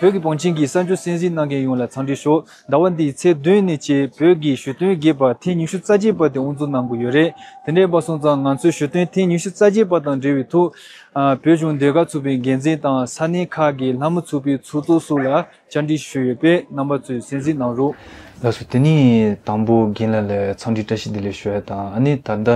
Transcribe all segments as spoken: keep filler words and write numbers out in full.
བོད་ཀྱི་བང་ཆེན་གྱི་གསར་འགྱུར་གསན་གཟིགས་གནང་མཁན་ཡོངས་ལ་འཚམས་འདྲི་ཞུ། ཟླ་བ་འདིའི་ཚེས་བདུན་ནས་བཅས་བོད་ཀྱི་གཞོན་དོན་རྒྱས་པ་ཐེངས་ཉི་ཤུ་རྩ་བརྒྱད་པ་དེ་དབུ་འཛུགས་གནང་གི་ཡོད་རེད། དེ་འདྲ་ཡིན་པ་སོང་ཙང་ང་ཚོའི་གཞོན་དོན་ཐེངས་ཉི་ཤུ་རྩ་བརྒྱད་པ་དང་འབྲེལ་བའི་ཐོག་ཨ། བོད་གཞུང་ཟློས་གར་ཚོགས་པའི་འགན་འཛིན་དང་ས་གནས་ཁག་གི་ལྷ་མོ་ཚོགས་པའི་ཚོགས་གཙོ་སོགས་ལ་བཅར་འདྲི་ཞུས་ཡོད་པས་རྣམ་པ་ཚོས་གསན་གཟིགས་གནང་རོགས། ལགས་སོ། དེ་ནས་དང་པོ་རྒན་ལགས་ལ་འཚམས་འདྲི་བཀྲ་ཤིས་བདེ་ལེགས་ཞུ་ཡ་དང་། ཨ་ནི་ད་ལྟ་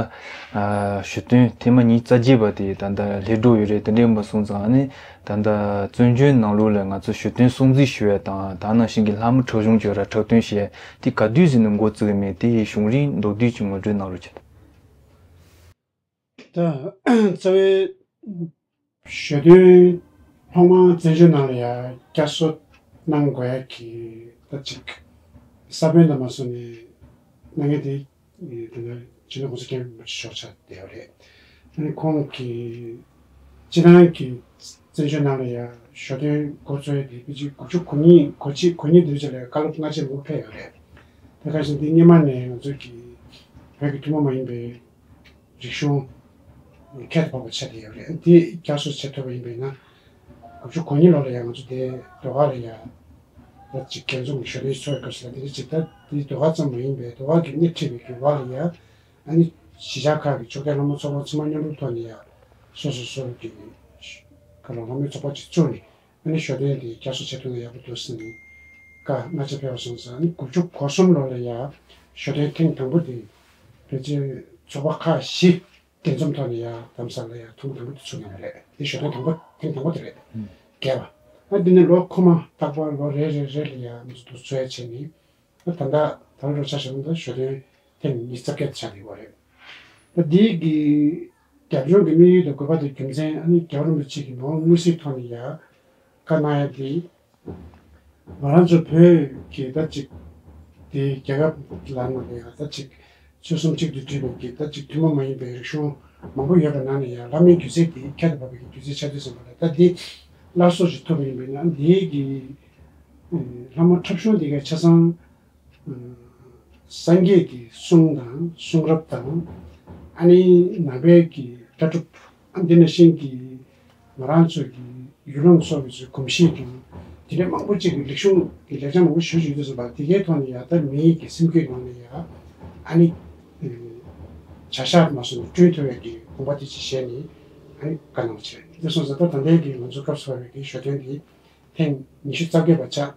ཨ། གཞོན་དོན་ཐེངས་མ་ཉི་ཤུ་རྩ་བརྒྱད་པ་དེ་ད་ལྟ་སླེབས་འགྲོ་ཡོད་རེད། དེ་འདྲ་ཡིན་པ་སོང་ཙང་ཨ་ནི་ད་ལྟ་བཙན་བྱོལ་ནང་ལོགས་ལ་ང་ཚོ་གཞོན་དོན་སྲུང་བརྩི་ཞུ་ཡ་དང་། ད་ནང་བཞིན་གྱི་ལྷ་མོ་འཁྲབ་གཞུང་བཅས་ར་འཁྲབ་སྟོན་བྱེད་ཡ་དེ་ག་དུས་ཟིན་ནས་འགོ་བཙུགས་ཡོད་མེད་དེ་གཞུང་རིང་མདོར་བསྡུས་ཀྱིས་ངོ་སྤྲོད་གནང་རོགས་བྱེད། ད་རྩ་བའི་གཞོན་དོན་ཐོག་མར་བཙན་བྱོལ་ནང་ལ་ཡ་བསྐྱར་གསོ་གནང་དགོས་ཡ་གི་ད་ཅིག་ས་བོན་དུ་མ་སོང་ནས་གནང་མཁན་དེ་དེ་ནས་སྤྱི་ནོར་༸གོང་ས་༸སྐྱབས་མགོན་ཆེན་པོ་མཆོག་ཆགས་བསྡད་ཡོད་རེད། ཨ་ནི་ཁོང་གིས་སྤྱི་བཏང་གི་བཙན་བྱོལ་ནང་ལ་ཡ་གཞོན་དོན་འགོ་བཙུགས་ཡ་དེ་ཕལ་ཆེར་དགུ་བཅུ་གོ་གཉིས་གོ་གཅིག་གོ་གཉིས་དུས་ཚོད་ལ་བཀའ་སློབ་སྔ་རྗེས་མང་པོ་ཕེབས་ཡོད་རེད། དེ་ག་བཞིན་དེ་སྔོན་མ་ནས་ང་ཚོ་གི་བོད་ཀྱི་ཐུན་མོང་མ་ཡིན་པའི་རིག་གཞུང་ཁྱད་དུ་འཕགས་པ་ཆགས་བསྡད་ཡོད་རེད། དེ་བསྐྱར་གསོ་བྱེད་ཐུབ་པ་ཡིན་པས་ན། དགུ་བཅུ་གོ་གཉིས་ལོ་ལ་ཡང་ང་ཚོ་དེ་ཟློས་གར་ལ་ཡ་ད་ཅིག་རྒྱལ་འཛོམས་ཀྱི་ཞབས་བརྟན་ཚོགས་པའི་སྐབས་སུ་ལ་དེ་འདྲ་ཅིག་ད་དེ་ཟློས་གར་ཙམ་མ་ཡིན་པའི་ཟློས་གར་གྱི་སྣེ་ཁྲིད་པའི་གི་འོག་ལ་ཡ། ཨ་ནི་གཞིས་ཆགས་ཁག་གི་ཆོས་སྐྱོང་ལྷ་མོ་ཚོགས་པ་ཚང་མ་མཉམ་རུབ་ཐོག་ནས་ཡ་སོ་སོ་སོ་སོ་གི་ག་ལ་ལྷ་མོའི་ཚོགས་པ་ཅིག་བཙུགས་ནས། ཨ་ནི་གཞོན་དོན་དེ་བསྐྱར་གསོ་བྱེད་ཐུབ་ན་ཡག་པོ་འདུག་ཟེར་ནས་བཀའ་སྔ་ཕྱི་ཕེབས་པ་སོང་ཙང་། ཨ་ནི་དགུ་བཅུ་གོ་གསུམ་ལོ་ལ་ཡ་གཞོན་དོན་ཐེངས་དང་པོ་དེ་ཕལ་ཆེར་ཚོགས་པ་ཁག་བཞི་གདན་འཛོམས་ཐོག་ནས་ཡ་རྡ་རམ་ས་ལ་ལ་ཡ་ཐེངས་དང་པོ་དེ་ཚུགས་གནང་བ་རེད། དེ་གཞོན་དོན་དང་པོ་ཐེངས་དང་པོ་དེ་རེད། ཨུམ། བརྒྱད་པ། ཨ་དེ་ནས་ལོ་འཁོར་མ་རྟག་པར་ལོ་རེ་རེ་རེ་ལ་ཡ་ང་ཚོ་འདུ་འཛོམས་བྱས་ནས། ད་ལྟ་ད་རུང་རོགས་ཆ་བཞག་ན་ད་གཞོན་དོན་ཐེངས་ཉི་ཤུ་རྩ་བརྒྱད་ཆགས་ཡོད་པ་རེད། ད་འདི་གི་རྒྱབ་ལྗོངས་ཀྱི་དམིགས་ཡུལ་དང་དགོས་པ་དང་རྒྱུ་མཚན། ཨ་ནི་རྒྱལ་བ་རིན་པོ་ཆེ་གིས་མ་འོངས་མངོན་གསལ་ཐོག་ནས་ཡ་བཀའ་གནང་ཡ་འདི། ང་རང་ཚོ་བོད་ཀྱི་ད་ཅིག་དེ་རྒྱལ་ཁབ་ལ་ནང་ལ་ཡ་ད་ཅིག་ཆོལ་གསུམ་གཅིག་ཏུ་སྒྲིལ་བའི་གི་ད་ཅིག་ཐུན་མོང་མ་ཡིན་པའི་རིག་གཞུང་མང་པོ་ཡོད་པའི་ནང་ནས་ཡ་ལྷ་མོའི་སྒྱུ་རྩལ་དེ་ཁྱད་དུ་འཕགས་པའི་གི་སྒྱུ་རྩལ་ཆགས་དུས་ཙམ་པ་ལ། ད་འདི་སླར་གསོ་ཞིག་ཐུབ་པ་ཡིན་པས་ན། འདིའི་གི་ལྷ་མོ་འཁྲབ་གཞུང་འདི་ག་ཆ་ཚང་སངས་རྒྱས་ཀྱི་གསུང་དང་གསུང་རབ་དང་། ཨ་ནི་ནང་པའི་གི་ལྟ་གྲུབ། ཨ་འདི་ནང་བཞིན་གྱི་ང་རང་ཚོ་གི་ཡུལ་ལུང་སོགས་ཀྱི་ཚོའི་གོམས་གཤིས་དང་། དེ་འདྲའི་མང་པོ་ཅིག་གི་རིག་གཞུང་གི་ལེགས་ཆ་མང་པོ་ཞེ་པོ་ཅིག་ཡོད་དུས་ཙམ་པ། དེ་གའི་ཐོག་ནས་ཡ་ད་མིའི་གི་སེམས་རྒྱུད་ནང་ནས་ཡ་ཨ་ནི་བྱ་གཞག་མ་སོང་ནས་བསྐྲུན་ཐུབ་པའི་གི་དགོངས་པ་དེ་ཅིག་བཞེས་ནས་ཨ་ནི་བཀའ་གནང་བ་བྱས། དེ་སོང་ཙང་ད་ད་ལྟའི་གི་ང་ཚོ་སྐབས་སུ་བབས་པའི་གི་གཞོན་དོན་དེ་ཐེངས་ཉི་ཤུ་རྩ་བརྒྱད་པ་ཆགས།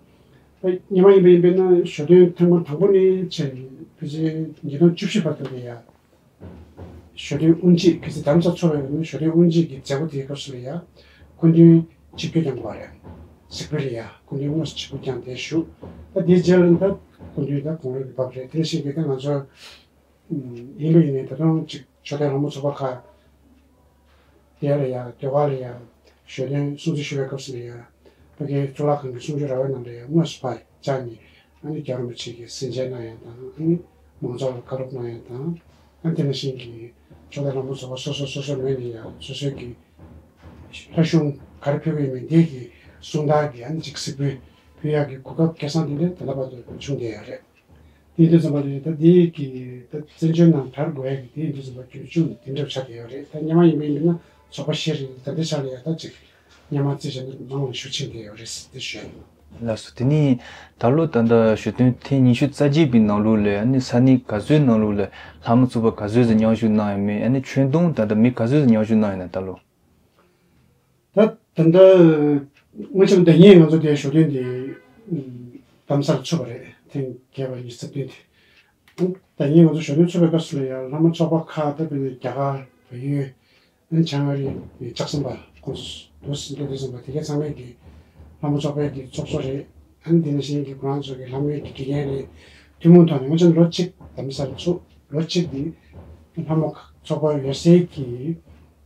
སྔོན་མ་ཡིན་པ་ཡིན་པས་ན་གཞོན་དོན་ཐེངས་མ་དང་པོ་ནས་བྱས་ནས་ཕལ་ཆེར་ཉིས་སྟོང་བཅུ་བཞི་བར་དུ་ལ་ཡ། གཞོན་དོན་དབུ་འབྱེད། གལ་སྲིད་རྡ་རམ་ས་ཚོགས་པའི་ནང་གཞོན་དོན་དབུ་འབྱེད་ཀྱི་མཛད་སྒོ་དེའི་སྐབས་སུ་ལ་ཡ་སྐུ་མདུན་ཆིབས་བསྒྱུར་གནང་དགོས་པ་རེད། གཟིགས་འབུལ་ལ་ཡ་སྐུ་མདུན་དངོས་སུ་ཆིབས་བསྒྱུར་བསྐྱངས་ཏེ་བཞུགས། ད་དེའི་རྗེས་ལ་ད་སྐུ་མདུན་ད་དགུང་ལོ་དེ་བབས་རེད། དེ་ནང་བཞིན་གྱི་ད་ང་ཚོ་ཡིན་པ་ཡིན་ནའི་ད་དུང་ཅིག་ཆོས་དད་ལྷ་མོ་ཚོགས་པ་ཁག་དེ་ལ་ཡ་ཟློས་གར་ལ་ཡ་གཞོན་དོན་སྲུང་བརྩི་ཞུ་བའི་སྐབས་སུ་ལ་ཡ་ཕ་གིའི་གཙུག་ལག་ཁང་གི་གསུང་ཆོས་ར་བའི་ནང་ལ་ཡ་དངོས་སུ་ཕར་བཅར་ནས། ཨ་ནི་རྒྱལ་བ་རིན་པོ་ཆེ་གིས་གསན་བཞེས་གནང་ཡ་དང་། ཨ་ནི་མང་ཚོགས་ལ་བཀའ་སློབ་གནང་ཡ་དང་། ཨ་ནི་དེ་ནང་བཞིན་གྱི་ཆོས་དད་ལྷ་མོ་ཚོགས་པ་སོ་སོ་སོ་སོའི་ངོས་ནས་ཡ་སོ་སོའི་གི་ལྷ་གཞུང་ག་རེ་ཕུལ་གྱི་ཡོད་མེད་འདི་གི་གསུང་བརྡར་གྱི་ཨ་ནི་ཅིག་གཟིགས་འབུལ་ཕུལ་ཡག་གི་གོ་སྐབས་སྐལ་བཟང་དེ་འདྲ་ད་ལྟ་བར་དུ་བྱུང་བསྡད་ཡོད་རེད། དེ་ཡིན་དུས་ཙམ་པ་ལ་ད་དེ་གི་ད་བཙན་བྱོལ་ནང་དར་དགོས་ཡག་གི་དེ་ཡིན་དུས་ཙམ་པ་རྒྱུ་ཆུང་དེ་འདྲ་ཆགས་བསྡད་ཡོད་རེད། ད་སྔོན་མ་ཡིན་པ་ཡིན་ན་ཚོགས་པ་བཞི་རེད། ད་ལྟའི་ཆ་ལ་ཡ་ད་ཅིག་སྔོན་མ་བརྩིས་བྱས་ན་མང་བ་ཞེ་པོ་ཕྱིན་བསྡད་ཡོད་རེད་ཟེར་དེ་ཞུ་ཡ་ཡིན། ལགས་སོ། དེ་ནས་ད་ལོ་ད་ལྟ་གཞོན་དོན་ཐེངས་ཉི་ཤུ་རྩ་བརྒྱད་པའི་ནང་ལོགས་ལ་ཨ་ནི་ས་གནས་ག་ཚོད་ནང་ལོགས་ལ་ལྷ་མོ་ཚོགས་པ་ག་ཚོད་ཙམ་མཉམ་ཞུགས་གནང་ཡོད་མེད། ཨ་ནི་ཁྱོན་བསྡོམས་ད་ལྟ་མི་ག་ཚོད་ཙམ་མཉམ་ཞུགས་གནང་ཡོད་ན་ད་ལོ། ད་ད་ལྟ་སྔོན་ཆད་ཟླ་ཉིན་ང་ཚོ་དེ་གཞོན་དོན་དེ་རྡ་རམ་ས་ལ་ཚུགས་པ་རེད། ཐེངས་བརྒྱད་པ་ཉི་ཤུ་རྩ་བདུན་དེ། ཟླ་ཉིན་ང་ཚོ་གཞོན་དོན་ཚུགས་པའི་སྐབས་སུ་ལ་ཡང་ལྷ་མོ་ཚོགས་པ་ཁག་ད་དཔེར་ན་རྒྱ་གར། བལ་ཡུལ། ཨ་ནི་བྱང་ཨ་རི་ཡི་ལྕགས་ཟམ་པ་ཁོང་ཚོ་འདུག་སེ་འགྲོ་དུས་ཙམ་པ་དེ་གའི་ཚང་མས་ཀྱི་ལྷ་མོ་ཚོགས་པའི་གི་ཚོགས་གཙོ་རེད། ཨ་ནི་དེ་ནང་བཞིན་གྱི་ཁོ་རང་ཚོ་གི་ལྷ་མོའི་གི་དགེ་རྒན་རེད། ཐུན་མོང་ཐོག་ནས་སྔོན་ཆད་ལོ་གཅིག་རྡ་རམ་ས་ལ་ཚུགས། ལོ་གཅིག་འདི་ལྷ་མོ་ཚོགས་པ་ཡོད་སའི་གི་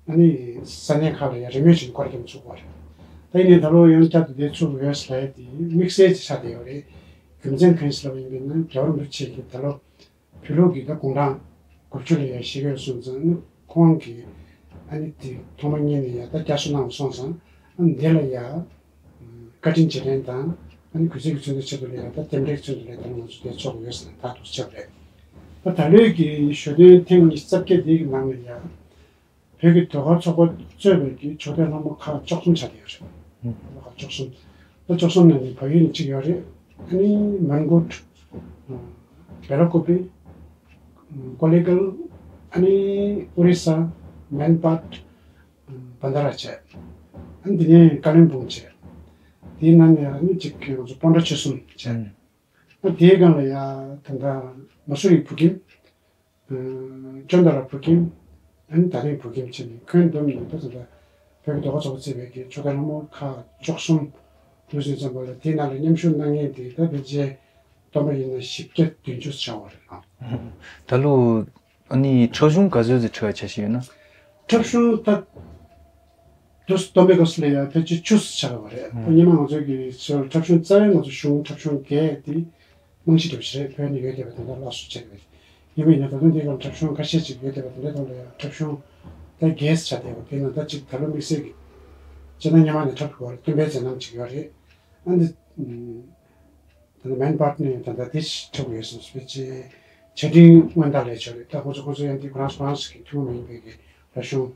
ཨ་ནི་ས་གནས་ཁག་ལ་ཡང་རེ་མོས་བྱས་ནས་སྐོར་ར་རྒྱབ་ཚུགས་པ་རེད། ད་ཡིན་ནའི་ད་ལོ་ཡང་བསྐྱར་དུ་དེ་ཚུགས་ཡོད་ཟེར་ལབ་ཡ་དེ་དམིགས་བསལ་ཅིག་ཆགས་བསྡད་ཡོད་རེད། རྒྱུ་མཚན་གང་ཡིན་ཟེར་ལབ་པ་ཡིན་པས་ན་རྒྱལ་བ་རིན་པོ་ཆེ་གིས་ད་ལོ་བོད་ལུགས་ཀྱི་ད་དགུང་གྲངས་དགུ་བཅུ་ལ་ཡང་གཤེགས་ཡོད་སོང་ཙང་། ཨ་ནི་ཁོང་གིས་ཨ་ནི་དེ་ཐོག་མ་ཉིད་ནས་ཡང་ད་བསྐྱར་གསོ་གནང་བ་སོང་ཙང་། ཨ་ནི་དེ་ལ་ཡང་བཀའ་དྲིན་རྗེས་དྲན་དང་། ཨ་ནི་གུས་བརྩི་གི་མཚོན་དོན་ཆེད་དུ་ལ་ཡང་ད་རྟེན་འབྲེལ་གྱི་མཚོན་དོན་ལ་ཡང་ད་ང་ཚོ་དེ་ཚོགས་ཡོད་ཟེར་ནས་ད་དུ་བྱས་པ་རེད། ད་ད་ལོའི་གི་གཞོན་དོན་ཐེངས་ཉི་ཤུ་རྩ་བརྒྱད་འདི་གི་ནང་ལ་ཡང་བོད་ཀྱི་ཟློས་གར་ཚོགས་པ་གཙོས་པའི་གི་ཆོས་དད་ལྷ་མོ་ཁག་བཅུ་གསུམ་ཆགས་བསྡད་ཡོད་རེད། ལྷ་མོ་ཁག་བཅུ་གསུམ། ད་བཅུ་གསུམ་ནས་ནི་བལ་ཡུལ་ནས་གཅིག་ཡོད་རེད། ཨ་ནི་མན་གོད། བེ་ལ་ཀོ་པི། ཀོ་ལི་གལ། ཨ་ནི་ཨོ་རི་ས། མན་པཱད། བན་དྷ་ར་བྱས། ཨ་ནི་འདི་ནས་ཀ་ལིམ་པོང་བྱས། དེའི་ནང་ནས་ཨ་ནི་གཅིག་གི་ང་ཚོ་སྤོན་ཊ་ཆོལ་གསུམ་བྱས། ཨ་དེའི་སྒང་ལ་ཡ་ད་ལྟ་མ་སུ་རི་བོད་ཁྱིམ། ཨ་ཅོན་ཏ་ར་བོད་ཁྱིམ། ཨ་ནི་ད་རིང་བོད་ཁྱིམ་བྱས་ནས་ཁོན་བསྡོམས་ནས་ད་ད་ལྟ་བོད་ཀྱི་ཟློས་གར་ཚོགས་པ་གཙོས་པའི་གི་ཆོལ་ཁ་ལྷ་མོ་ཁག་བཅུ་གསུམ་ལུས་ཟིན་ཙམ་པ་ལ་དེའི་ནང་ལ་མཉམ་ཞུགས་གནང་མཁན་དེ་ད་ཕལ་ཆེར་སྟོན་པ་ཡིན་ན་བཞི་བརྒྱ་བདུན་ཅུ་ཆགས་པ་རེད་ཨང་། ད་ལོ་ཨ་ནི་འཁྲབ་གཞུང་ག་ཚོད་ཙམ་འཁྲབ་བྱ་ཞིག་ཡོད་ན། འཁྲབ་གཞུང་ད་དུ་སྟོན་པའི་སྐབས་སུ་ལ་ཡང་ཕལ་ཆེར་བཅུ་ཙམ་ཆགས་པ་རེད། ཨང་། ད་སྔོན་མ་ང་ཚོ་གི་ཚོ་འཁྲབ་གཞུང་རྩ་བའི་ང་ཚོ་གཞུང་འཁྲབ་གཞུང་བརྒྱད་དེ། རྨང་གཞི་འདྲ་བོ་ཞིག་རེད། བོད་ནས་ཡོད་བསྡད་པ་དེ་འདྲ་སླར་གསོ་བྱས་པ་རེད། ཡིན་པ་ཡིན་ན་ད་དུང་དེའི་སྒང་འཁྲབ་གཞུང་ཁ་ཤས་ཅིག་ཡོད་བསྡད་པ་དེ་འདྲའི་ཐོག་ལ་ཡང་འཁྲབ་གཞུང་ད་རྒྱས་སུ་ཆགས་བསྡད་པ་དེ་ན་ད་ཅིག་ད་ལོ་དམིགས་བསལ་གྱི་སྤྱིར་བཏང་སྔོན་མ་ནས་འཁྲབ་དགོས་པ་རེད། སྟོན་པའི་མཛད་རྣམ་ཅིག་ཡོད་རེད། ཨ་འདི་ད་ལྟ་མན་པཱད་ནས་ད་ལྟ་དེ་འཁྲབ་དགོས་ཡོད་སོང་ཟེར་བའི་ཆེ་ཆ་འཕྲིན་སྔོན་བརྡ་ལས་ཆོག་རེད། ད་ཁོ་ཚོ་ཁོ་ཚོ་ཡང་དེ་ཁོ་རང་ཁོ་རང་ཞིག་གི་ཐུན་མོང་མ་ཡིན་པའི་གི་འཁྲབ་གཞུང་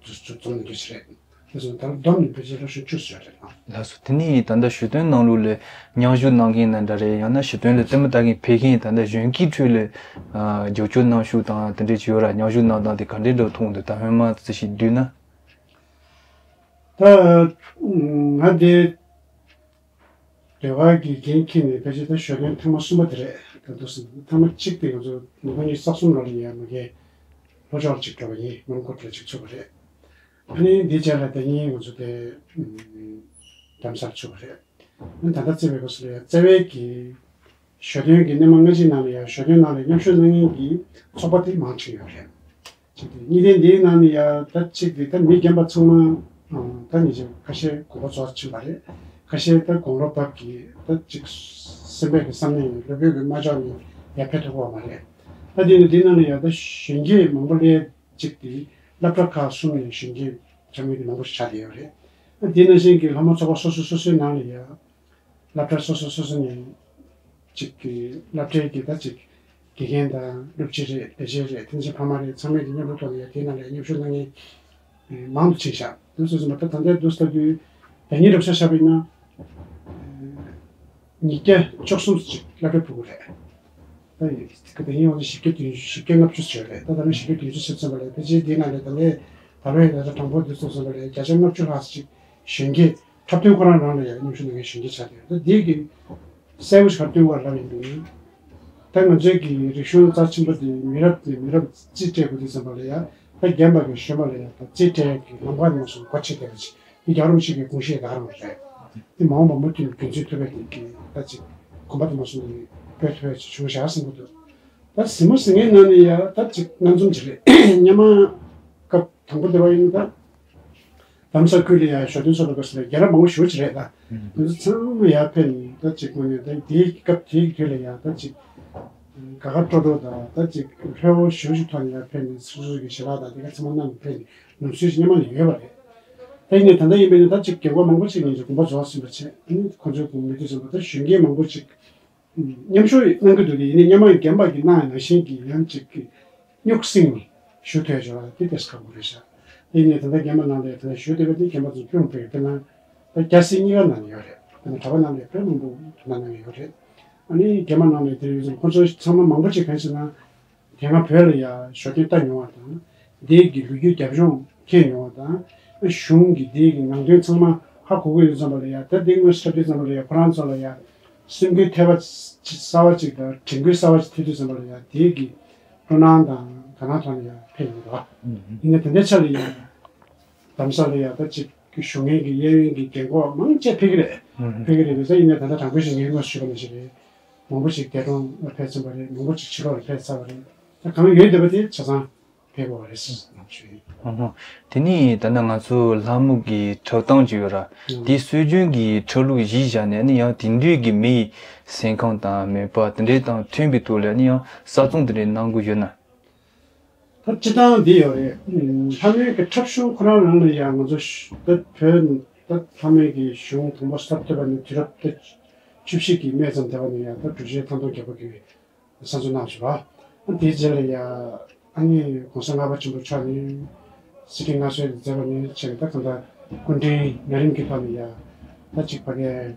དུ་ཚུར་བཙོང་ནས་འདུག་ཞིག་རེད། དེ་སོང་ད་ལོ་བསྡོམས་ནས་ཕལ་ཆེར་ལོ་ཤུ་བཅུ་ཟེར་རེད་ཨང་། ལགས་སོ། དེ་ནས་ད་ལྟ་ཞོ་སྟོན་ནང་ལོགས་ལ་མཉམ་ཞུགས་གནང་མཁན་ནང་འདྲ་རེད། ཡང་ན་ཞོ་སྟོན་ལ་ལྟད་མོ་ལྟ་མཁན་ཕེབས་མཁན་ད་ལྟ་གཞོན་སྐྱེས་ཁྲོད་ལ་ཨ་རྒྱབ་སྐྱོར་གནང་ཤུགས་དང་དེ་འདྲས་ཅིག་ཡོད་ར། མཉམ་ཞུགས་གནང་སྟངས་དེ་ག་འདྲས་འདྲ་མཐོང་འདུག་ད་སྔོན་མ་ཙི་ཞིག་བསྡུས་ན། ད་ང་དེ་ཟློས་གར་གྱི་འགན་འཁྱེར་ནས་ཕལ་ཆེར་ད་ཞོ་སྟོན་ཐེངས་མ་གསུམ་པ་དེ་རེད། ད་དུ་སོང་ཐེངས་མ་གཅིག་དེ་ང་ཚོ་ཉིས་སྟོང་ཉི་ཤུ་རྩ་གསུམ་ལོ་ལ་ཡ་མ་གི་ལྷོ་ཕྱོགས་ལ་ཅིག་འགྲོ་བ་ཡིན། མོན་གྷོ་ལ་ཅིག་ཚུགས་པ་རེད། ཨ་ནི་འདི་རྗེས་ལ་ད་ཉིན་ང་ཚོ་དེ་རྡ་རམ་ས་ལ་ཚུགས་པ་རེད། ཨ་ནི་ད་ལྟ་བརྩིས་པའི་སྐབས་སུ་ལ་ཡ་རྩ་བའི་གི་ཞོ་སྟོན་གྱི་སྣེ་མང་སྔ་ཕྱི་ནང་ལ་ཡ་ཞོ་སྟོན་ནང་ལ་མཉམ་ཞུགས་གནང་མཁན་གྱི་ཚོགས་པ་དེ་མང་ཆེ་ཡོད་རེད། གཅིག་དེ་གཉིས་དེ་འདིའི་ནང་ནས་ཡ་ད་གཅིག་དེ་ད་མི་རྒན་པ་ཚང་མ་ཨང་ད་ཉིན་ཞིག་ཁ་ཤས་དགོངས་པ་རྫོགས་ཕྱིན་པ་རེད། ཁ་ཤས་ད་དགུང་ལོ་བབས་ཀྱི་ད་གཅིག་སེམས་པའི་གི་བསམ་ནས་སློབ་དཔོན་གྱི་མ་ལྕོགས་ནས་ཡར་ཕེབས་ཐུབ་ཀྱི་ཡོད་མ་རེད། ད་དེ་ནི་འདི་ནང་ནས་ཡ་ད་གཞོན་སྐྱེས་མང་པོ་སླེབས། གཅིག་དེ་སློབ་གྲྭ་ཁག་གསུམ་ནས་གཞོན་སྐྱེས་འཁྲབ་མཁན་དེ་མང་པོ་ཞིག་ཆགས་བསྡད་ཡོད་རེད། ཨ་དེ་ནང་བཞིན་གྱི་ལྷ་མོ་ཚོགས་པ་སོ་སོ་སོ་སོའི་ནང་ལ་ཡ་སློབ་གྲྭ་སོ་སོ་སོ་སོ་ནས་གཅིག་གི་སློབ་གྲྭའི་གི་ད་གཅིག་དགེ་རྒན་དང་སློབ་སྤྱི་རེད། ལས་བྱེད་རེད། ཐེངས་ཆེན་ཕ་མ་རེད། ཚང་མས་ཀྱི་མཉམ་རུབ་ཐོག་ནས་ཡ་དེའི་ནང་ལ་མཉམ་ཞུགས་གནང་མཁན་མང་དུ་ཕྱིན་ཤག་དུས་སུ་མ་ད་ད་ལྟའི་དུས་སུ་ལྟ་དུས་ད་ཉིན་རབ་ཤ་ཤ་བས་ན། ཉིས་བརྒྱ་བཅུ་གསུམ་ཅིག་སློབ་གྲྭ་ཕྲུ་གུ་རེད། ད་ཡིན་ད་ཡིན་ཡང་བཞི་བརྒྱ་བདུན་བཞི་བརྒྱ་ལྔ་བཅུ་ཟེར་རེད། ད་ད་ནི་བཞི་བརྒྱ་བདུན་ཅུ་ཟེར་ཙམ་པ་ལས་ཕལ་ཆེར་འདི་ནང་ལས་ད་ལས་ད་ལོའི་ད་ལྟ་དང་པོ་འདི་ཚོ་ཙམ་པ་ལས་བརྒྱ་ཆ་ལྔ་བཅུ་ལྷག་ཅིག་གཞོན་སྐྱེས་འཁྲབ་སྟོན་ཁོ་རང་རང་ལ་ཡང་མཉམ་ཞུགས་གནང་མཁན་གཞོན་སྐྱེས་ཆགས་ཡོད། ད་འདི་གི་གསལ་པོ་ཞིག་ག་རེ་སྟོན་དགོས་ལབ་ཡིན་དུས། ད་ང་ཚོའི་གི་རིག་གཞུང་རྩ་ཆེན་པོ་འདི་མི་རབས་ནས་མི་རབས་རྩིས་སྤྲད་དགོས་དུས་ཙམ་པ་ལ་ཡང་ད་རྒན་པ་གི་གཞོན་པ་ལ་ཡང་ད་རྩིས་སྤྲད་ཡག་གི་ལམ་ཁ་ནང་སོང་གོ་ཆེ་བསྡད་པ་ཅིག་འདི་རྒྱལ་བ་རིན་པོ་ཆེ་གི་དགོངས་བཞེད་ད་རང་རེད། འདི་མ་འོངས་པ་མུ་མཐུད་ནས་རྒྱུན་འཛིན་ཐུབ་པའི་གི་ད་ཅིག་གོམ་པ་དུ་མ་སོང་ནས་སྤོས་ཐུབ་པའི་ཅིག་བྱུང་བཞག་བསམ་གི་འདུག་ད་གཟིགས་མོ་གཟིགས་མཁན་ནང་ནས་ཡང་ད་ཅིག་སྣ་འཛོམས་ཅིག་རེད། སྔོན་མ་སྐབས་དང་པོ་དེ་བ་ཡིན་ད། རྡ་རམ་ས་ཁུལ་ལ་ཡང་ཞོ་སྟོན་ཚོགས་པའི་སྐབས་སུ་ལ་རྒན་རབས་མང་པོ་ཞེ་པོ་ཅིག་རེད་ད། ང་ཚོ་ཚང་མ་ཡར་ཕེབས་ནས་ད་ཅིག་དངོས་གནས་ད་དེའི་སྐབས་དེའི་དུས་ལ་ཡང་ད་ཅིག་དགའ་དགའ་སྤྲོ་སྤྲོ་དང་ད་ཅིག་ལྷོད་པོ་ཞེ་པོ་ཅིག་ཐོག་ནས་ཡར་ཕེབས་ནས་སོ་སོ་གི་ཞལ་ལག་དང་དེ་ག་ཚང་མ་གནང་ནས་ཕེབས་ནས་ལམ་སྲོལ་ཞིག་སྔོན་མ་ནས་ཡོད་པ་རེད། ད་ཡིན་ནའི་ད་ལྟ་ཡིན་པས་ན་ད་ཅིག་རྒན་གོག་མང་པོ་ཅིག་ཡིན་ཅིག་དགོངས་པ་རྫོགས་ཟིན་པ་བྱས་ཨ་ནི་ཁོང་ཚོའི་དགོངས་མི་དུས་ཙམ་པ་ད་གཞོན་སྐྱེས་མང་པོ་ཅིག་མཉམ་ཞུགས་གནང་གི་འདུག་དེ་ཡིན་ནའི་སྔོན་མ་རྒན་པ་གིས་གནང་ཡ་ནང་བཞིན་གྱི་ཡང་ཅིག་གི་སྨྱུག་སྲིང་ནས་ཞུ་ཐུབ་ཡ་ཅིག་ཡོད་པ་དེ་ཏོག་ཙམ་ཁག་པོ་རེད་ཤག་དེ་ཡིན་ནའི་ད་ལྟ་རྒན་པ་ནང་ལ་ད་ལྟ་ཞུ་བསྡད་པ་དེ་རྒན་པ་ཚོ་སྤུན་དཔེ་དཔེར་ན་ད་རྒྱ་སེ་གཉིས་ཀ་ནང་ནས་ཡོད་རེད། དཔེར་ན་གྲྭ་པ་ནང་ལ་དཔེ་མང་པོ་ད་ལྟ་ནང་ནས་ཡོད་རེད། ཨ་ནི་རྒན་པ་ནང་ལ་དེ་ཡོད་ཙང་ཁོང་ཚོ་ཚང་མ་མང་པོ་ཅིག་གང་ཞིག་ན། དེ་སྔ་བོད་ལ་ཡ་ཞོ་སྟོན་ལྟ་མྱོང་བ་དང་། འདས་ཀྱི་ལོ་རྒྱུས་རྒྱབ་ལྗོངས་མཁྱེན་མྱོང་བ་དང་། གཞུང་གི་འདས་ཀྱི་ནང་དོན་ཚང་མ་ཧ་གོ་གི་ཡོད་ཙམ་པ་ལ་ཡ་ད་འདི་སྔོན་ཞབས་དུས་ཙམ་པ་ལ་ཡ་ཁོ་རང་ཚོ་ལ་ཡ་སེམས་འགུལ་ཐེབས་པ་གསར་པ་ཅིག་དང་དྲན་སྐུལ་གསར་པ་ཅིག་ཐེབས་དུས་ཙམ་པ་ལ་ཡ་འདས་ཀྱི་སྤྲོ་སྣང་དང་དགའ་སྣང་ཐོག་ནས་ཡ་ཕེབས་ཡོང་གི་འདུག་བ། ཡིན་ནའི་ད་ལྟའི་ཆ་ལ་ཡ་རྡ་རམ་ས་ལ་ཡ་ད་ཅིག་གཞུང་གཉེར་གྱི་གཡས་གཡོན་གྱི་རྒན་གོག་མང་ཆེ་ཕེབས་ཀྱི་རེད། ཕེབས་ཀྱི་རེད་དེ་ད་ཡིན་ནའི་ད་ལྟ་དྲང་པོ་ཞིག་ངས་སྔོན་ཞུས་པ་ནང་བཞིན་རེད། མང་པོ་ཅིག་འདས་གྲོངས་ཕེབས་ཟིན་པ་རེད། མང་པོ་ཅིག་ཕྱི་ལོགས་ལ་ཕེབས་ཚར་བ་རེད། ད་གང་ཡོད་བསྡད་པ་དེ་ཆ་ཚང་ཕེབས་དགོས་པ་རེད་ཟེར་ཞུ་ཡིན། ཨ་ཧ། དེ་ནས་ད་ལྟ་ང་ཚོ་ལྷ་མོ་གི་འཁྲབ་སྟངས་ཅིག་ཡོད་ར། ཨ་དེའི་སྲོལ་རྒྱུན་གྱི་འཁྲབ་ལུགས་གཞི་བཞག་ནས་ནི་ཡང་དེང་དུས་ཀྱི་མི་ཡི་སེམས་ཁམས་དང་མོས་པ་དེ་འདྲའི་དང་མཐུན་པའི་ཐོག་ལ་ནི་ཡང་གསར་རྩོམ་དེ་འདྲའི་གནང་དགོས་ཡོད་ན། ད་སྤྱིར་བཏང་འདི་ཡོད་རེད། ཨ་ལྷ་མོའི་གི་འཁྲབ་གཞུང་ཁོ་རང་རང་ལ་ཡང་ང་ཚོ་ད་བོད་ད་ལྷ་མོའི་གི་གཞུང་དང་པོ་གསར་གཏོད་པ་ནི་དུས་རབས་ད་བཅུ་བཞི་གི་སྨད་ཙམ་དེ་བ་ནས་ཡང་ད་གྲུབ་ཆེན་ཐང་སྟོང་རྒྱལ་པོ་གི་གསར་འཛུགས་གནང་བ་ཞིག་རེད། ཨ་དེའི་རྗེས་ལ་ཡ་ཨ་ནི་གོང་ས་ལྔ་པ་ཆེན་པོ་མཆོག་ནས་སྲིད་ཁྲི་མངའ་གསོལ་མཛད་པ་ནས་བྱས་ནས་ད་གང་ལྟར་སྐུ་ཕྲེང་ན་རིམ་གྱི་ཐོག་ནས་ཡ་ ད་ཅིག་ཕ་གིའི་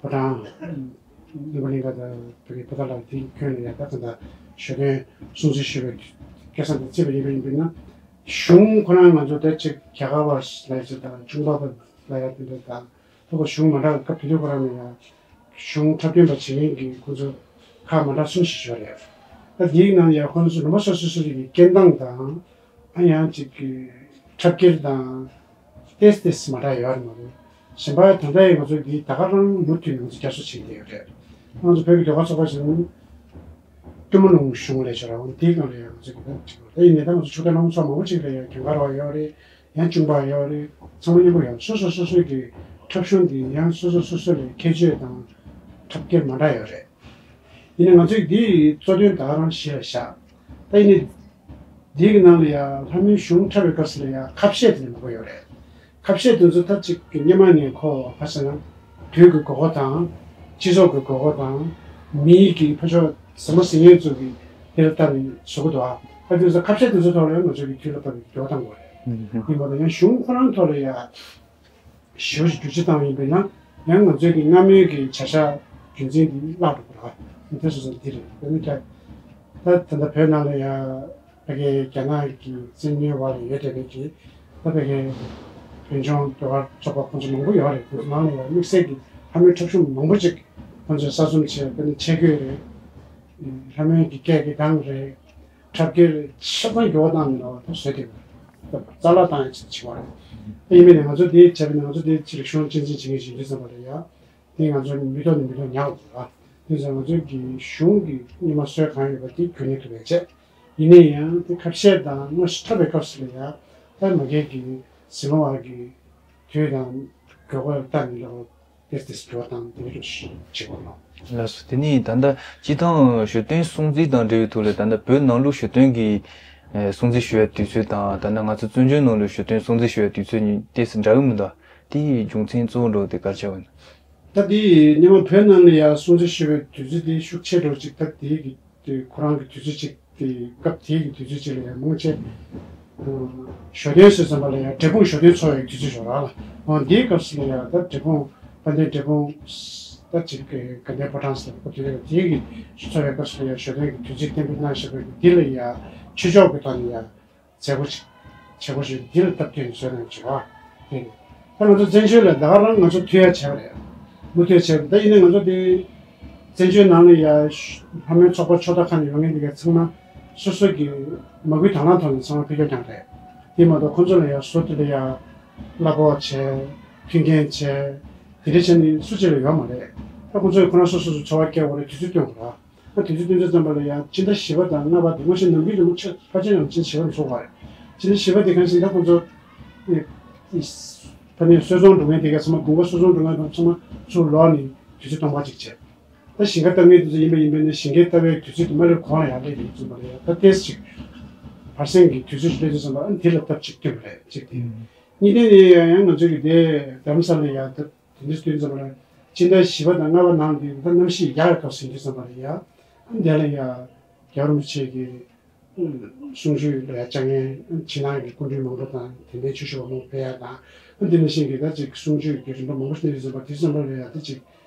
ཕོ་བྲང་ནོར་བུ་གླིང་ག་དང་ཕ་གིའི་ཕོ་བྲང་ལ་དེ་ཁྱོན་ནས་ཡང་ད་ད་ལྟ་ཞོ་སྟོན་སྲུང་བརྩི་ཞུ་བའི་སྐལ་བཟང་དེ་བརྩིས་པ་ཡིན་པ་ཡིན་པས་ན། གཞུང་ཁོ་རང་ང་ཚོ་ད་ཅིག་རྒྱ་གར་བ་ལ་ཡ་ཅིག་དང་ཆུང་པ་བ་ལ་ཡ་དེ་འདྲ་དང་། ད་གཞུང་མ་འདྲ་བའི་སྐབས་དེ་དུས་ཁོ་རང་ནས་ཡང་གཞུང་འཁྲབ་སྟོན་པ་བྱེད་མཁན་གྱི་ཁོ་ཚོ་ཁག་མ་འདྲ་གསུམ་ཞིག་ཡོད་རེད། ད་འདིའི་ནང་ཡང་ཁོ་ཚོ་ལུང་པ་སོ་སོ་སོ་རིགས་ཀྱི་སྐད་གདངས་དང་། ཨ་ཡང་ཅིག་གི་འཁྲབ་འཁྱེར་དང་ཏེས་ཏེས་མ་འདྲ་ཡོད་རེད་མ་གཏོགས། གཞན་པ་ད་ལྟ་ཡང་ང་ཚོ་འདི་ད་ག་རང་མུ་མཐུད་ནས་ང་ཚོ་བསྐྱར་གསོ་བྱེད་བསྡད་ཡོད་རེད། ང་ཚོ་བོད་ཀྱི་ཟློས་གར་ཚོགས་པ་ཞིག་ནང་ཀྲུ་མ་ལུང་གཞུང་ལས་བྱེད་རང་དེའི་སྒང་ལ་ཡང་ང་ཚོ་གི་ད་ཅིག་ད་ཡིན་ནའི་ད་ང་ཚོ་ཆོས་དད་སློབ་གཉེར་ཚོགས་མང་པོ་ཅིག་ལ་ཡང་རྒན་དཀར་བ་ཡོད་རེད། ཡང་གཅུང་པ་ཡོད་རེད། ཚང་མ་མཉམ་པོ་ཡོད་རེད། སོ་སོ་སོ་སོའི་གི་འཁྲབ་གཞུང་འདི་ཡང་སོ་སོ་སོ་སོ་ལ་ཁྱད་ཆོས་དང་འཁྲབ་འཁྱེར་མ་འདྲ་ཡོད་རེད། ཡིན་ནའི་ང་ཚོས་འདི་གཙོ་དོན་ད་ག་རང་གཞི་ལ་བཞག་ད་ཡིན་ནའི་འདི་གི་ནང་ལ་ཡང་ལྷ་མོའི་གཞུང་འཁྲབ་པའི་སྐབས་སུ་ལ་ཡང་ཁ་བཤད་དེ་མང་པོ་ཡོད་རེད། ཁ་བཤད་དེ་ཚོ་ད་ཅིག་གི་སྔོན་མ་ནས་ཁོ་ག་ཟེར་ན་དུས་ཀྱི་དགོས་མཁོ་དང་། སྤྱི་ཚོགས་ཀྱི་དགོས་མཁོ་དང་། མིའི་གི་ཕ་ཕྱོགས་ཟབ་མོ་ཟིན་ཡས་ཚོ་གི་དེ་ལ་ལྟ་ནས་བཟོ་གི་འདུག་ཨ་ད་དེ་ཚོ་ཁ་བཤད་དེ་ཚོ་ཐོག་ལ་ཡང་ང་ཚོ་གི་དུས་ལ་བབ་པའི་འགྱུར་བ་བཏང་དགོས་རེད། ཡིན་པ་དང་ཡང་གཞུང་ཁོ་རང་ཐོག་ལ་ཡང་ཞེ་པོ་ཞིག་བསྒྱུར་བཅོས་བཏང་བ་ཡིན་པས་ན། ཡང་ང་ཚོའི་གི་སྔ་མོའི་གི་བྱ་གཞག་རྒྱུན་འཛིན་འདི་བརླག་འགྲོ་གི་རེད། དེ་སོ་སོ་འདི་རེད། དེ་ནི་ད་ད་ད་ལྟ་བོད་ནང་ལ་ཡང་ཕ་གིའི་རྒྱ་ནག་གི་བཙན་གནོན་འོག་ལ་ཡོད་བསྡད་པའི་གི་ད་ཕ་གིའི་བོད་ལྗོངས་ཟློས་གར་ཚོགས་པ་ཁོང་ཚོ་མང་པོ་ཡོད་རེད། ཁོང་ཚོ་ནང་ལ་ཡང་དམིགས་བསལ་གྱི་ལྷ་མོའི་འཁྲབ་གཞུང་མང་པོ་ཅིག་ཁོང་ཚོས་གསར་རྩོམ་བྱས། དཔེར་ན་ཆས་གོས་རེད། ལྷ་མོའི་གི་སྐད་ཀྱི་གདངས་རེད། འཁྲབ་ཁྱེར་ཆ་ཚང་འགྱུར་བ་བཏང་ནས་ལ་བ་ད་བཟོས་ཏེ་རྩ་བརླག་བཏང་ཡ་ཅིག་བྱེད་པ་རེད། ཡིན་མིན་ནས་ང་ཚོ་དེ་བྱས་པ་ནས་ང་ཚོ་དེ་ཕྱིར་གཞུང་གཅེས་འཛིན་བྱེད་མཁན་ཞིག་ཡིན་དུས་ཙམ་པ་ལ་ཡ། དེ་ང་ཚོ་མི་ཐོག་ནས་མི་ཐོག་ཉར་དགོས་རེད་པ། དེ་ཚོ་ང་ཚོའི་གི་གཞུང་གི་སྔོན་མ་སྲོལ་གང་ཡོད་པ་དེ་རྒྱུན་གནས་ཐུབ་པ་བྱས། ཡིན་ན་ཡང་དེ་ཁ་བཤད་དང་དངོས་སུ་འཁྲབ་པའི་སྐབས་སུ་ལ་ཡ། ད་མ་གིའི་གི་ཟིན་ལོ་བ་གི་དུས་དང་དགོས་མཁོ་ལྟ་ནས་ལ་བ། ཏེས་ཏེས་འགྱུར་བ་བཏང་དེ་འདྲ་ཞིག་བྱེད་དགོས་ལ། ལགས་སོ། དེ་ནས་ད་ལྟ་སྤྱིར་བཏང་ཞོ་སྟོན་སྲུང་བརྩི་དང་འབྲེལ་བའི་ཐོག་ལ་ད་ལྟ་བོད་ནང་ལུགས་ཞོ་སྟོན་གྱི་ཨེ་སྲུང་བརྩི་ཞུ་བའི་དུས་ཚོད་དང་། ད་ལྟ་ང་ཚོ་བཙན་བྱོལ་ནང་ལུགས་ཞོ་སྟོན་སྲུང་བརྩི་ཞུ་བའི་དུས་ཚོད་གཉིས་ཏོག་ཙམ་འདྲ་གི་མི་འདུག་དེའི་རྒྱུ་མཚན་གཙོ་བོ་འདྲ་བོ་དེ་ག་རེ་ཆགས་ཡོད་ན། ད་དེ་སྔོན་མ་བོད་ནང་ལ་ཡང་སྲུང་བརྩི་ཞུ་བའི་དུས་ཚོད་དེ་ཤུགས་ཆེ་འགྲོ་ཅིག་ད་དེ་གི་དེ་ཁོ་རང་གི་དུས་ཚོད་ཅིག་དེ་སྐབས་དེའི་གི་དུས་ཚོད་ཅིག་ལ་ཡང་མང་ཆེ། ཞོ་སྟོན་ཟེར་ཙམ་པ་ལ་ཡང་འབྲས་སྤུངས་ཞོ་སྟོན་ཚོགས་ཡག་དུས་ཚོད་ཞོག་ར་ལ། འོ་འདིའི་སྐབས་སུ་ལ་ཡང་ད་འབྲས་སྤུངས་དཔལ་ལྡན་འབྲས་སྤུངས་ད་ཅིག་གི་དགའ་ལྡན་ཕོ་བྲང་ཟེར་སྐབས་དེ་ལ་དེའི་གི་ཚོགས་ཡག་སྐབས་སུ་ལ་ཡང་ཞོ་སྟོན་གྱི་དུས་ཚོད་གཏན་འབེབས་གནང་བཞག་པའི་འདི་ལ་ཡང་ཆོས་ཕྱོགས་ཀྱི་ཐོག་ནས་ཡང་མཛད་སྒོ་ཅིག་བྱེད་སྒོ་ཞིག་འདི་ལ་སྟབས་བསྟུན་བཟོས་གནང་བྱེད་པ་དེ་རེད། ད་ང་ཚོ་བཙན་བྱོལ་ལ་ད་ག་རང་ང་ཚོ་མཐུན་ཡག་བྱས་པ་རེད། མུ་མཐུད་བྱས་པ་ད་ཡིན་ན་ང་ཚོ་དེ། བཙན་བྱོལ་ནང་ལ་ཡ་ལྷ་མོའི་ཚོགས་པ་ཕྱོགས་མཐའ་ཁག་ནས་ཡོང་མཁན་འདི་ག་ཚང་མ་སོ་སོ་གི་མ་བསྐུལ་དང་བླངས་ཐོག་ནས་ཚང་མ་ཕེབས་སྐྱོར་བསྐྱངས་རེད། དེ་མ་གཏོགས་ཁོང་ཚོ་ལ་ཡ་བཟོ་དེ་ལ་ཡ་གླ་ཕོགས་བྱས། མཐུན་རྐྱེན་བྱས། དེ་འདྲ་བྱས་ནས་སུ་གཅིག་ལ་ཡོད་མ་རེད། ད་ཁོང་ཚོས་ཁོ་རང་སོ་སོ་སོ་འཚོ་བ་སྐྱེལ་དགོས་རེད། དུས་ཚོད་སྟོན་དགོས་ར། ད་དུས་ཚོད་སྟོན་ཚོད་ཙམ་པ་ལ་ཡ་སྤྱི་ཟླ་བཞི་པ་དང་ལྔ་པ་དེ་སྔོན་ཆད་ནམ་རྒྱུན་ནང་ཕལ་ཆེར་ཡང་སྤྱི་ཟླ་བཞི་པ་ནང་ཚོགས་པ་རེད། སྤྱི་ཟླ་བཞི་པ་དེ་གང་ཞིག་ད་ཁོང་ཚོ་ཕ་ནས་གསོལ་ཚོགས་འགྲོ་མཁན་དེ་ག་ཚང་མ་དགུན་ཁ་གསོལ་ཚོགས་འགྲོ་མཁན་དང་ཚང་མ་ཚུར་ལོག་ནས་དུས་ཚོད་སྟོང་པ་ཅིག་བྱས། ད་ཞིང་ཁ་བཏབ་མཁན་དེ་ཚོ་ཡིན་པ་ཡིན་པས་ན་ཞིང་ཁའི་བཏབ་པའི་དུས་ཚོད་དེ་མ་ལོས་གོང་ལ་ཡར་སླེབས་ཡོད་ཙམ་པ་ལ་ཡ་ད་ཏོག་ཙམ་ཅིག་བར་གསེང་གི་དུས་ཚོད་ཅིག་སླེབས་དུས་ཙམ་པ་ཨ་ནི་དེ་ལ་སྟབས་ཅིག་བསྟུན་པ་རེད་ཅིག་དེ། གཉིས་ལྡན་ནས་ཡང་ང་ཚོ་གི་དེ་རྡ་རམ་ས་ལ་ཡ་ད་དེ་འདྲ་བསྟུན་ཙམ་པ་ལ་སྤྱི་ཟླ་བཞི་པ་དང་ལྔ་པ་ནང་གི་ད་གནམ་གཤིས་ཡག་གི་སྐབས་སུ་ཡིན་དུས་ཙམ་པ་ལ་ཡ་ཨ་ནི་དེ་ལ་ཡ་རྒྱལ་བ་རིན་པོ་ཆེ་གི་གསུང་ཆོས་ལ་ཡ་བཅར་མཁན་ཕྱི་ནང་གི་སྐུ་མགྲོན་མང་པོ་དང་དད་ལྡན་ཆོས་ཞུ་བ་མང་པོ་ཕེབས་ཡ་དང་། ཨ་འདི་ནང་བཞིན་གྱི་ད་ཅིག་གསུང་ཆོས་ཀྱི་རིམ་པ་མང་པོ་ཞིག་གནང་དུས་ཙམ་པ་དེ་ཙམ་པ་ལ་ཡ་ད་ཅིག་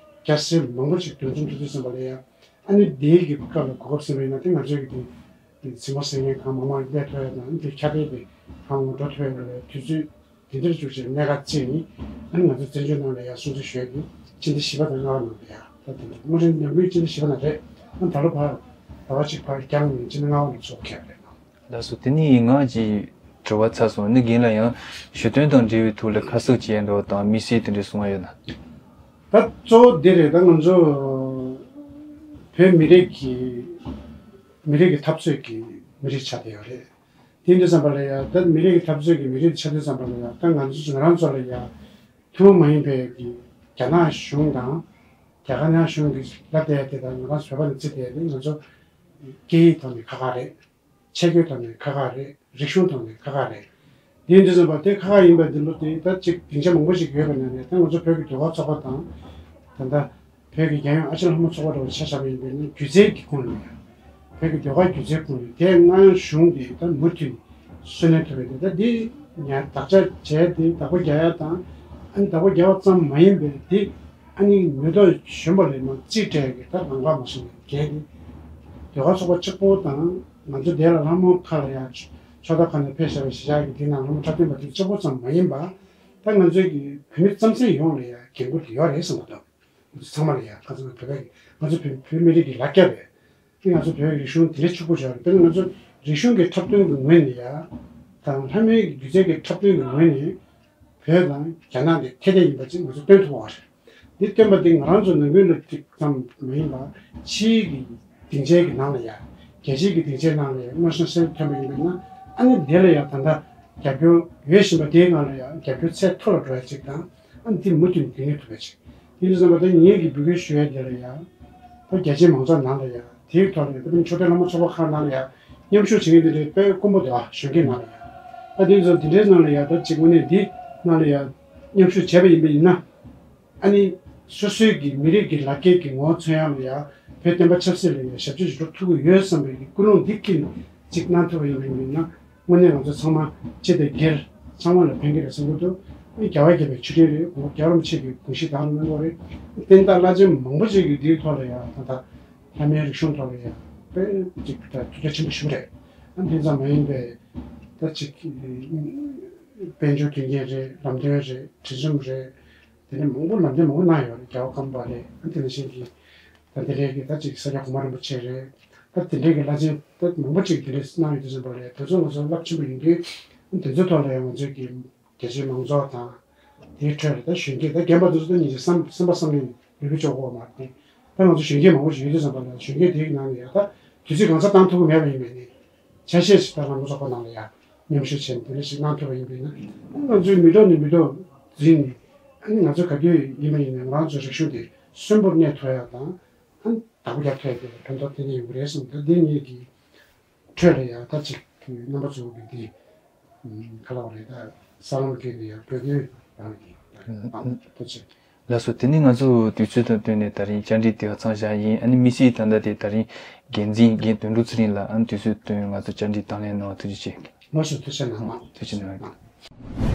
སྐྱ་སེར་མང་པོ་ཞིག་འདུ་འཛོམས་ཐུབ་དུས་ཙམ་པ་ལ་ཡ་ཨ་ནི་དེའི་གི་སྐབས་ལ་གོ་སྐབས་ཟིན་པ་ཡིན་ན་དེ་ང་ཚོའི་གི་དེ་ཚིག་མ་ཟིན་མཁན་གང་མང་མང་སླེབས་ཐུབ་ཡ་དང་། ཨ་ནི་དེ་ཁྱབ་སྤེལ་དེ་གང་མང་འགྲོ་ཐུབ་ཡ་ལ་དུས་ཚོད་དེ་འདིར་བཅུག་བྱས་གནད་འགག་བརྩིས་ནས་ཨ་ནི་ང་ཚོ་བཙན་བྱོལ་ནང་ལ་ཡ་སྲུང་བརྩི་ཞུ་ཡ་གི་སྤྱི་ཟླ་བཞི་པ་དང་ལྔ་པ་ནང་ལ་ཡ་ད་དེ་འདྲ་སྔོན་རིང་ནམ་རྒྱུན་སྤྱི་ཟླ་བཞི་པ་ནང་རེད། ཨ་ནི་ད་ལོ་བར་ཟླ་བ་གཅིག་བར་བརྐྱངས་ནས་སྤྱི་ཟླ་ལྔ་པ་ནང་ཚོགས་ཁེལ་རེད། ལགས་སོ། དེ་ནས་ང་གི་དྲི་བ་ཚར་སོང་། ཨ་ནི་རྒན་ལགས་ཡང་ཞུ་དོན་དང་འབྲེལ་བའི་ཐོག་ལ་ཁ་གསབ་བྱེད་ཡ་འདྲ་བ་དང་དམིགས་བསལ་དེ་འདྲ་གསུང་བ་ཡོད་ན། ད་གཙོ་བོ་འདི་རེད། ད་ང་ཚོ་བོད་མི་རིགས་ཀྱི་མི་རིགས་ཀྱི་འཐབ་རྩོད་ཀྱི་མི་རིགས་ཆགས་བསྡད་ཡོད་རེད། དེ་འདྲ་ཙམ་པ་ལ་ཡ་ད་མི་རིགས་ཀྱི་འཐབ་རྩོད་ཀྱི་མི་རིགས་ཆགས་དུས་ཙམ་པ་ལ་ཡ་ད་ང་ཚོ་ང་རང་ཚོ་ལ་ཡ་ཐུན་མོང་མ་ཡིན་པའི་གི་རྒྱ་ནག་གཞུང་དང་རྒྱ་གར་ནག་གཞུང་གི་ལབ་བསྡད་ཡ་དེ་དང་ང་རང་ཚོ་བོད་པ་ནས་བརྩི་བསྡད་ཡ་དེ་ང་ཚོ་སྐད་ཡིག་ཐོག་ནས་ཁག་ཁག་རེད། ཆས་གོས་ཐོག་ནས་ཁག་ཁག་རེད། རིག་གཞུང་ཐོག་ནས་ཁག་ཁག་རེད། དེ་ཡིན་དུས་ཙམ་པ་དེ་ཁག་ཁག་ཡིན་པ་འདི་ལོ་དེ་ད་ཅིག་སྡིངས་ཆ་མང་པོ་ཞིག་ཡོད་པ་ནང་ནས་ད་ང་ཚོ་བོད་ཀྱི་ཟློས་གར་ཚོགས་པ་དང་། ད་ལྟ་བོད་ཀྱི་རྒྱལ་ཡོངས་ཨ་ཅག་ལྷ་མོ་ཚོགས་པ་འདྲ་བོ་ཆ་བཞག་པ་ཡིན་པས་ན་སྒྱུ་རྩལ་གྱི་ཁོངས་ནས་ཡང་བོད་ཀྱི་ཟློས་གར་སྒྱུ་རྩལ་ཁོངས་ནས་དེ་སྔ་གཞུང་དེ་ད་མུ་མཐུད་སུན་གནས་ཐུབ་པ་དེ་ད་འདི་ཉར་དག་ཆ་བྱས་ཏེ་བདག་པོ་རྒྱག་ཡ་དང་། ཨ་ནི་བདག་པོ་རྒྱག་པ་ཙམ་མ་ཡིན་པའི་དེ་ཨ་ནི་ནུས་སྟོབས་གཞོན་པ་ལས་མ་རྩིས་སྤྲད་ཀྱི་ད་རང་དགའ་མ་སོང་བའི་འགན་དེ་ཟློས་གར་ཚོགས་པ་གཅིག་པོ་དང་ང་ཚོ་དེ་ལ་ལྷ་མོ་ཁ་ལ་ཡ་ཕྱོགས་མཐའ་ཁག་ནས་ཕེབས་བཞག་པའི་གཞིས་ཆགས་ཀྱི་དེ་ནང་ལྷ་མོ་འཁྲབ་སྟོན་པ་དེ་གཅིག་པོ་ཙམ་མ་ཡིན་པ། ད་ང་ཚོའི་གི་བོད་མི་རྩམ་ཟན་ཡོངས་ལ་ཡ་འགན་ཁུར་དེ་ཡོད་རེད་བསམ་པ་དང་། ཚང་མ་ལ་ཡ་ཁ་ཚང་བོད་པའི་ང་ཚོ་བོད་བོད་མི་རིགས་ཀྱི་ལ་རྒྱ་རེད། དེ་ང་ཚོ་བོད་རིག་གཞུང་དེ་འདྲ་ཕྱུག་པོ་ཞིག་རེད། དཔེར་ན་ང་ཚོ་རིག་གཞུང་གི་འཁྲབ་སྟོན་གྱི་ངོས་ནས་ཡ་དང་ལྷ་མོའི་སྒྱུ་རྩལ་གྱི་འཁྲབ་སྟོན་གྱི་ངོས་ནས་བོད་དང་རྒྱ་ནག་དེ་ཐད་ཐད་ཡིན་པ་ཅིག་ང་ཚོ་སྟོན་ཐུབ་པ་རེད། འདི་སྟོན་པ་འདི་ང་རང་ཚོ་ནང་ཁུལ་ལ་གཅིག་ཙམ་མ་ཡིན་པ་ཕྱིའི་གི་སྡིངས་ཆའི་གི་ནང་ལ་ཡ་རྒྱལ་སྤྱིའི་གི་སྡིངས་ཆའི་ནང་ལ་ཡ་སྔོན་བྱོན་གསལ་ཐོན་པ་ཡིན་པ་ཡིན་ན་ཨ་ནི་འདི་ལ་ཡ་ད་ལྟ་རྒྱབ་སྐྱོར་ཡོད་བཞིན་པ་དེའི་ངང་ལ་ཡང་རྒྱབ་སྐྱོར་ཚད་མཐོ་རུ་འགྲོ་ཡ་གཅིག་དང་ཨ་ནི་དེ་མུ་མཐུད་ནས་དེ་ནས་ཐུབ་པ་ཅིག་དེ་ནས་བསམ་པ་དང་ངེད་ཀྱི་འབོད་སྐུལ་ཞུ་ཡ་དེ་ལ་ཡང་ད་རྒྱ་ཆེའི་མང་ཚོགས་ནང་ལ་ཡང་དེའི་ཐོག་ལ་ཡང་ད་ཕན་ཆོས་དད་བླ་མ་ཚོགས་པ་ཁག་ནང་ལ་ཡང་མཉམ་ཞུགས་བྱེད་མཁན་དེ་འདྲའི་དཔེ་དཀོན་པོ་འདུག་ཨ་གཞོན་སྐྱེས་ནང་ལ་ཡང་ད་དེ་ཚོ་དེ་འདྲའི་ནང་ལ་ཡང་ད་ཅིག་དངོས་གནས་འདི་ནང་ལ་ཡང་མཉམ་ཞུགས་བྱས་པ་ཡིན་པ་ཡིན་ན། ཨ་ནི་སོ་སོའི་གི་མི་རིགས་ཀྱི་ལ་རྒྱལ་གྱི་ངོ་བོ་མཚོན་ཡག་ལ་ཡ་བོད་བསྟན་པ་ཆབ་སྲིད་ལ་ཡ་ཞབས་ཕྱི་ཞིག་སྒྲུབ་ཐུབ་ཀྱི་ཡོད་བསམ་པའི་གི་ཀུན་སློང་འདི་ཀྱིས་ཅིག་གནང་ཐུབ་པ་ཡིན་པ་ཡིན་ན་དངོས་གནས་ང་ཚོ་ཚང་མ་སྤྱི་དང་སྒེར་ཚང་མ་ལ་ཕན་གྱི་རེད་བསམ་གྱི་འདུག་ཨ་ནི་རྒྱལ་བ་དགྱེས་པའི་མཆོད་སྤྲིན་རེད། རྒྱལ་བ་རིན་པོ་ཆེ་གི་དགོངས་གཞི་དག་ལ་གནང་དགོས་རེད། བསྟན་བདག་བླ་ཆེན་མང་པོ་ཅིག་གིས་འདིའི་ཐོག་ལ་ཡ་ད་ལྟ་ལྷ་མོའི་རིག་གཞུང་ཐོག་ལ་ཡ་དཔེ་ཅིག་ད་ཐུགས་རྒྱ་ཆེན་པོ་ཞུ་རེད། ཨ་ནི་དེ་ཙམ་མ་ཡིན་པའི་ད་ཅིག་དཔལ་འབྱོར་མཐུན་རྐྱེན་རེད། ལམ་སྟོན་རེད། གྲོས་འཆམ་རེད། དེ་ནས་མང་པོ་ལམ་སྟོན་མང་པོ་གནང་ཡོད་རེད། རྒྱལ་བ་ཀརྨ་པ་རེད། ཨ་དེ་ནང་བཞིན་གྱི་ད་དེ་འདྲའི་གི་ད་ཅིག་ས་སྐྱ་གོང་མ་རིན་པོ་ཆེ་རེད། ད་དེ་འདྲའི་གི་བླ་ཆེན་ད་མང་པོ་ཅིག་དེ་འདྲའི་གནང་ཡོད་དུས་ཙམ་པ་ལ་དེ་ཚོ་ང་ཚོ་རླབས་ཆེན་པོ་ཡིན་དུས་ཨ་དེ་ཚོའི་ཐོག་ལ་ཡང་ང་ཚོའི་གི་རྒྱ་ཆེའི་མང་ཚོགས་དང་དེའི་ཁྲོད་ལ་ད་གཞོན་སྐྱེས་ད་རྒན་པ་དེ་ཚོ་ད་ཉིན་ཞིག་བསམ་བསམ་པ་བསམ་ནས་ལུས་པོ་ལྕོགས་གོ་མ་རེད། ད་ང་ཚོ་གཞོན་སྐྱེས་མང་པོ་ཞིག་ཡོད་དུས་ཙམ་པ་ལ་གཞོན་སྐྱེས་དེའི་ནང་ནས་ཡང་ད་དུས་ཚོད་གང་ས་བཏང་ཐུབ་ཀྱི་མེད་པ་ཡིན་པས་ནི། ཆ་ཤས་ཤིག་ད་རང་མགོ་ཚོགས་པ་ནང་ལ་ཡ་མཉམ་ཞུགས་བྱས་ནས་དེ་འདྲ་ཞིག་གནང་ཐུབ་པ་ཡིན་པས་ན་ང་ཚོའི་མི་ཐོག་ནས་མི་ཐོག་འཛིན་ནས་ཨ་ནི་ང་ཚོ་ག་དུས་ཡིན་པ་ཡིན་ན་ང་རང་ཚོའི་རིག་གཞུང་དེ་གསོན་པོར་གནས་ཐུབ་ཡ་དང་ཨ་ནི་བདག་པོ་རྒྱག་ཐུབ་ཡ་དེ་ལ་ཕན་ཐོགས་དེ་འདྲ་ཡོང་གི་རེད་བསམ་ད་འདི་ངེད་ཀྱི་ཁྲོད་ལ་ཡ་ད་ཅིག་རྣམ་པ་ཚོ་གི་འདི་ག་ལ་བ་རེད་ད་ས་ལམ་གི་ནས་ཡ་བོད་དོན་རང་གི་ཨ་ཐུགས་རྗེ་ཆེ། ལགས་སོ། དེ་ནི་ང་ཚོ་དུས་ཚོད་དང་བསྟུན་ནས་ད་རིང་བཅར་འདྲི་དེ་ག་མཚམས་བཞག་ཡིན། ཨ་ནི་དམིགས་བསལ་ད་ལྟ་དེ་ད་རིང་འགན་འཛིན་རྒན་དོན་གྲུབ་ཚེ་རིང་ལགས་ཨ་ནི་དུས་ཚོད་བཏོན་ང་ཚོ་བཅར་འདྲི་དང་ལེན་གནང་བ་ཐུགས་རྗེ་ཆེ། ལགས་སོ། ཐུགས་རྗེ་གནང་། ཐུགས་རྗེ་གནང་།